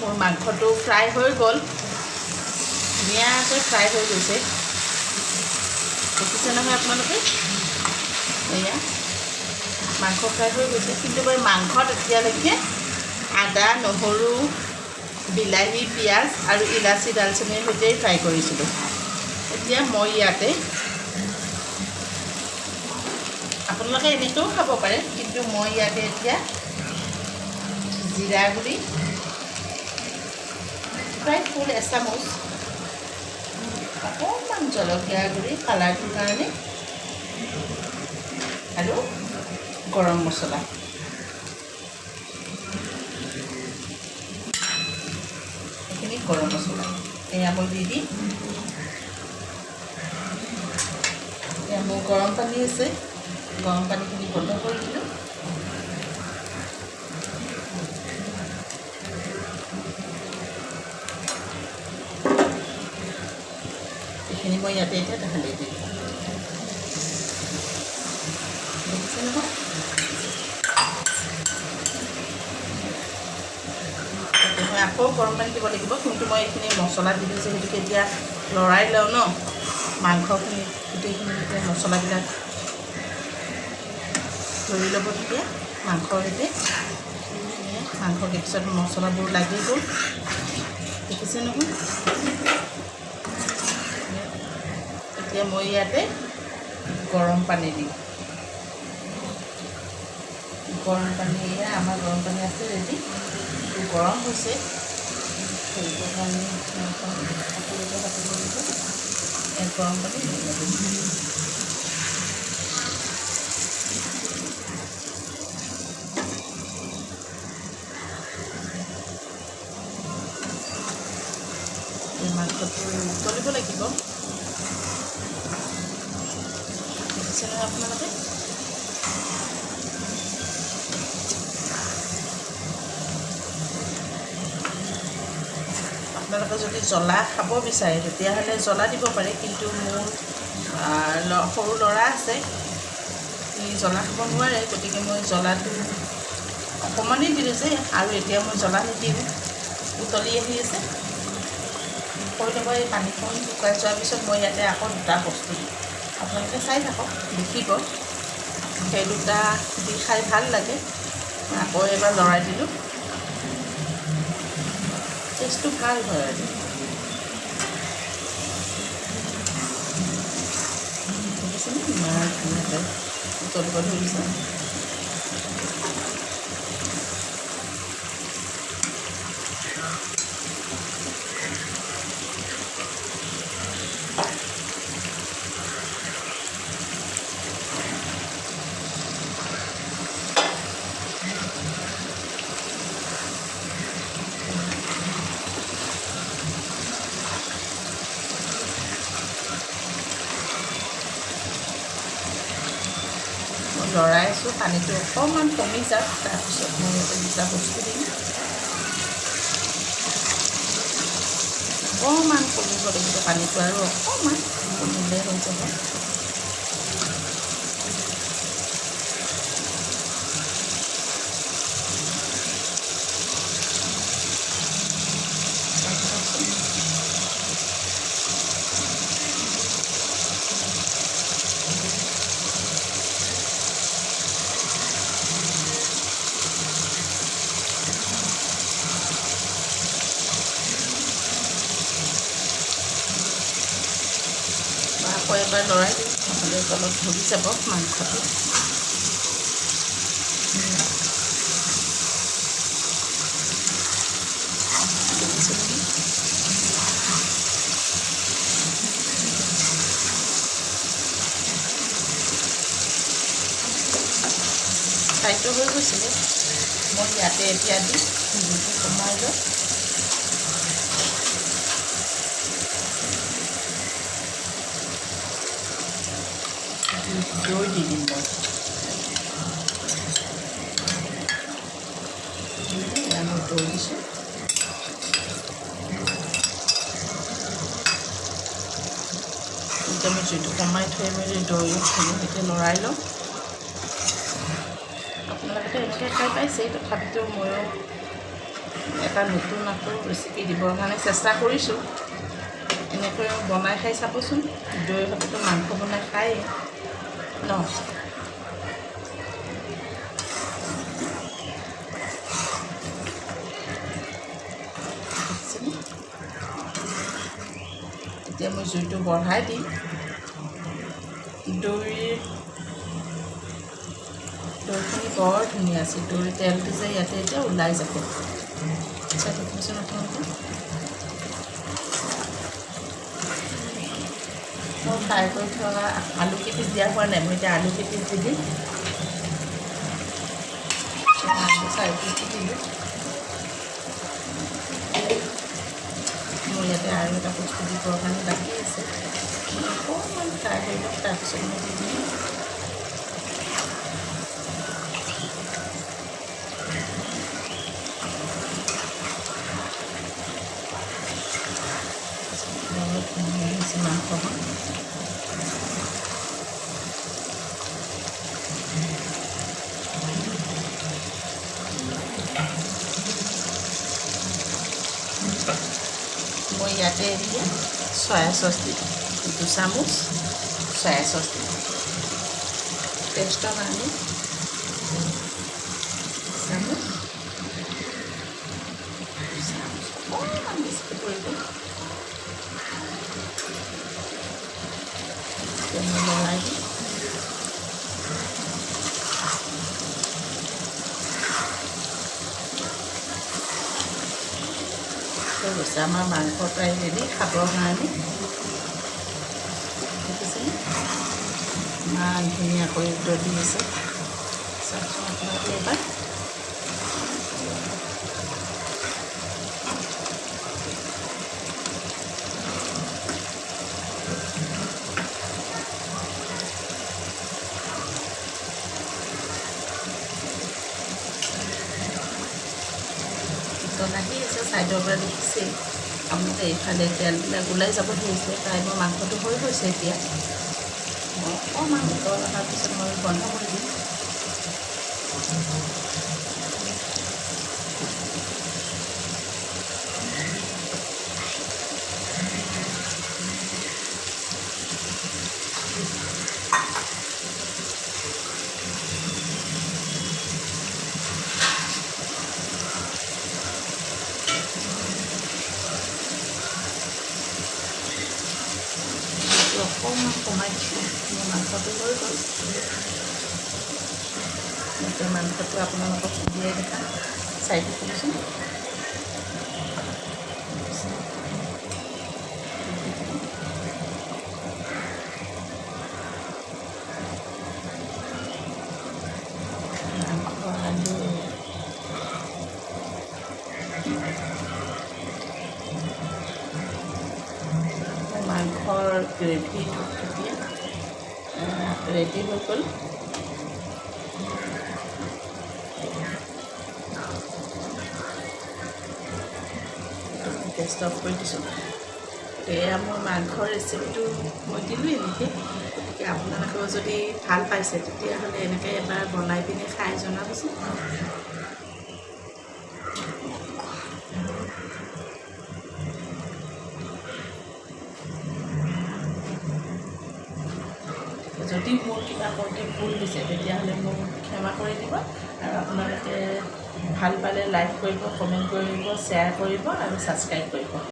মোৰ মাংসটো ফ্ৰাই হৈ গ'ল, ধুনীয়াকৈ ফ্ৰাই হৈ গৈছে। দেখিছে নহয় আপোনালোকে, এয়া মাংস ফ্ৰাই হৈ গৈছে। কিন্তু মই মাংসত এতিয়ালৈকে আদা, নহৰু, বিলাহী, পিঁয়াজ আৰু ইলাচি, দালচেনিৰ সৈতেই ফ্ৰাই কৰিছিলোঁ। এতিয়া মই ইয়াতে, আপোনালোকে এনেকৈও খাব পাৰে, কিন্তু মই ইয়াতে এতিয়া জিৰা গুড়ি প্ৰায় ফুল এচামুচ, অকণমান জলকীয়া গুড়ি কালাৰটোৰ কাৰণে, আৰু গৰম মছলা। এইখিনি গৰম মছলা এয়া মই দি দিম। এয়া মোৰ গৰম পানী আছে, গৰম পানীখিনি বন্ধ কৰি দিলোঁ। এইখিনি মই ইয়াতে এতিয়া ঢালি দিম। দেখিছে নহয়, মই আকৌ গৰম পানী দিব লাগিব, কিন্তু মই এইখিনি মছলা দিলোঁ যিহেতুকে এতিয়া লৰাই লওঁ ন মাংসখিনি, গোটেইখিনি যেতিয়া মছলাবিলাক ধৰি ল'ব তেতিয়া মাংসৰ সৈতে। মাংস পিছত মছলাবোৰ লাগি গ'ল, দেখিছে নহয়। এতিয়া মই ইয়াতে গৰম পানী দিম। গৰম পানী, এয়া আমাৰ গৰম পানী আছে ৰেডি, গৰম হৈছে, ধৰিবৰ কাৰণে কাটিব লাগিব। ইয়াত গৰম পানী দিম। মাংসটো উতলিব লাগিব। দেখিছে নহয় আপোনালোকে, আপোনালোকে যদি জ্বলা খাব বিচাৰে তেতিয়াহ'লে জ্বলা দিব পাৰে, কিন্তু মোৰ সৰু ল'ৰা আছে, সি জ্বলা খাব নোৱাৰে, গতিকে মই জ্বলাটো অকণমানেই দিলোঁ যে, আৰু এতিয়া মই জ্বলা নিদিওঁ। উতলি আহি আছে, কৰি ল'ব। এই পানীখন শুকাই যোৱাৰ পিছত মই ইয়াতে আকৌ দুটা বস্তু দিম, আপোনালোকে চাই থাকক, দেখিব। সেই দুটা দি খাই ভাল লাগে। আকৌ এবাৰ লৰাই দিলোঁ, টেষ্টটো ভাল হয় আৰু। দেখিছেনে ইমান ধুনীয়াকৈ উতলিব ধৰিছে। লৰাই আছোঁ, পানীটো অকণমান কমি যাওক, তাৰপিছত মই ইয়াতে দুটা বস্তু দিম। অকণমান কমিব লাগিব পানীটো, আৰু অকণমান কমিলে হৈ যাব। আকৌ এবাৰ লৰাই দিম, নহ'লে তলত ধৰি যাব মাংসটো। ফ্ৰাইটো হৈ গৈছিলে, মই ইয়াতে এতিয়া দিম জুইটো কমাই লওঁ। দৈ দি দিম মই, মই দৈ দিছোঁ। এতিয়া মই জুইটো কমাই থৈ মেলি দৈখিনি সৈতে লৰাই লওঁ। আপোনালোকেতো এনেকৈ খাই পাইছেই, তথাপিতো ময়ো এটা নতুন আকৌ ৰেচিপি দিবৰ কাৰণে চেষ্টা কৰিছোঁ। এনেকৈ বনাই খাই চাবচোন। দৈ সৈতেতো মাংস বনাই খায়েই ন। দেখিছেনে? এতিয়া মই জুইটো বঢ়াই দিম। দৈখিনি বৰ ধুনীয়া আছে। দৈৰ তেলটো যে ইয়াতে এতিয়া ওলাই যাব। চাই থাকিবচোন আপোনালোকে। মই ফ্ৰাই কৰি থকা আলু কেইপিচ দিয়া হোৱা নাই, মই এতিয়া আলু কেইপিচ দি দিম। আলু 4 পিচ দি দিলোঁ। মোৰ ইয়াতে আৰু এটা বস্তু দিবৰ কাৰণে বাকী আছে। অকণমান ফ্ৰাই হৈ লওক, তাৰপিছত মই দি দিম। বৰ ধুনীয়া হৈছে মাংসকণ। মই ইয়াতে এতিয়া চয়া চচ দিম, 2 চামুচ চয়া চচ দিম টেষ্টৰ কাৰণে। চামুচ চামুচ অকণমান বেছিকৈ পৰিব। এতিয়া মই লৰাই দিম। হৈ গৈছে আমাৰ মাংস প্ৰায় ৰেডি খাবৰ কাৰণে। দেখিছেনে, ইমান ধুনীয়াকৈ উতলি আছে? চাওকচোন আপোনালোকে এবাৰ। উতল আহি আছে ছাইডৰ পৰা, দেখিছেই আপোনালোকে। এইফালে তেলবিলাক ওলাই যাব ধৰিছে প্ৰায়। মোৰ মাংসটো হৈ গৈছে। এতিয়া মই অকণমান উতল অহাৰ পিছত মই বন্ধ কৰি দিম। অকণমান কমাই দিছোঁ। মোৰ মাংসটো হৈ গ'ল। এতিয়া মাংসটো আপোনালোকক উলিয়াই দেখাম, চাই থাকিবচোন। মাংস, আলু, মাংসৰ গ্ৰেভি থুপথুপীয়া ৰেডি হৈ গ'ল। গেছটো অফ কৰি দিছোঁ। এয়া মোৰ মাংসৰ ৰেচিপিটো মই দিলোঁ এনেকৈ। গতিকে আপোনালোকেও যদি ভাল পাইছে, তেতিয়াহ'লে এনেকৈ এবাৰ বনাই পিনে খাই জনাবচোন। যদি মোৰ কিবা কওঁতে ভুল হৈছে, তেতিয়াহ'লে মোক ক্ষমা কৰি দিব আৰু আপোনালোকে ভাল পালে লাইক কৰিব, কমেণ্ট কৰিব, শ্বেয়াৰ কৰিব আৰু ছাবস্ক্ৰাইব কৰিব।